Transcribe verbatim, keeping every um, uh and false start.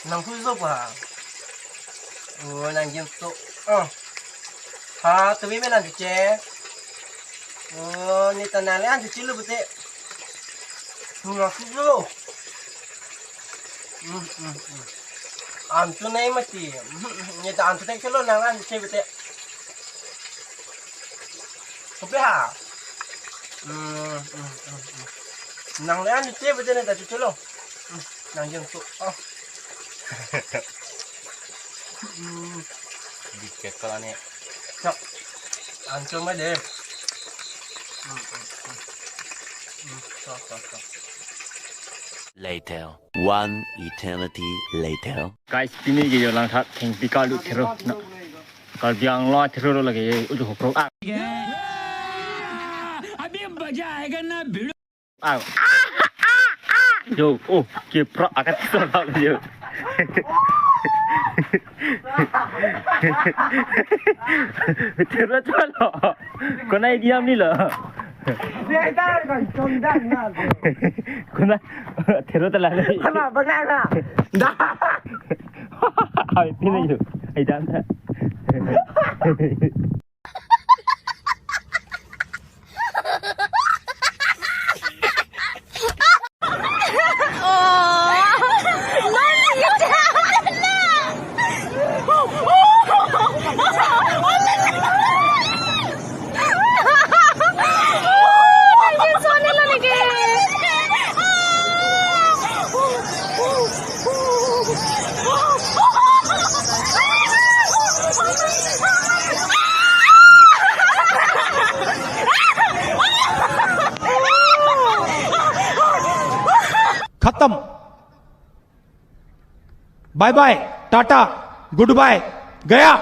Nang pujo pa. Oh, nang jim to. Oh. Ha, tumi me nang che. Oh, ne ta nang le an che lo pute. Nang pujo. Hmm, hmm, hmm. An tu nai mati. Hmm, hmm, ne ta an tu nai chelo nang an che pute. Kopi ha. Hmm, hmm, hmm, hmm. Nang le an che pute ne ta chelo. Hmm, nang jim to. Oh. Hmm. Di kekal ane. Chok. An cho ma de. Hmm, hmm, hmm. Hmm, so, so, so. Later. One eternity later. Guys, pini ke jo langthat thengpi kalu thero na. Karbi Anglong thero lo lake uju hokro. Ah. अभी मजा आएगा ना भिड़ो। Ah. Jo, oh, ke pra akat so lo jo. Thero chalo. Konat diam ni lo. Konat thero ta la. Hana bagana. Da. Ai pini jo. Ai dan ta. खत्म। Bye bye, tata, goodbye, गया।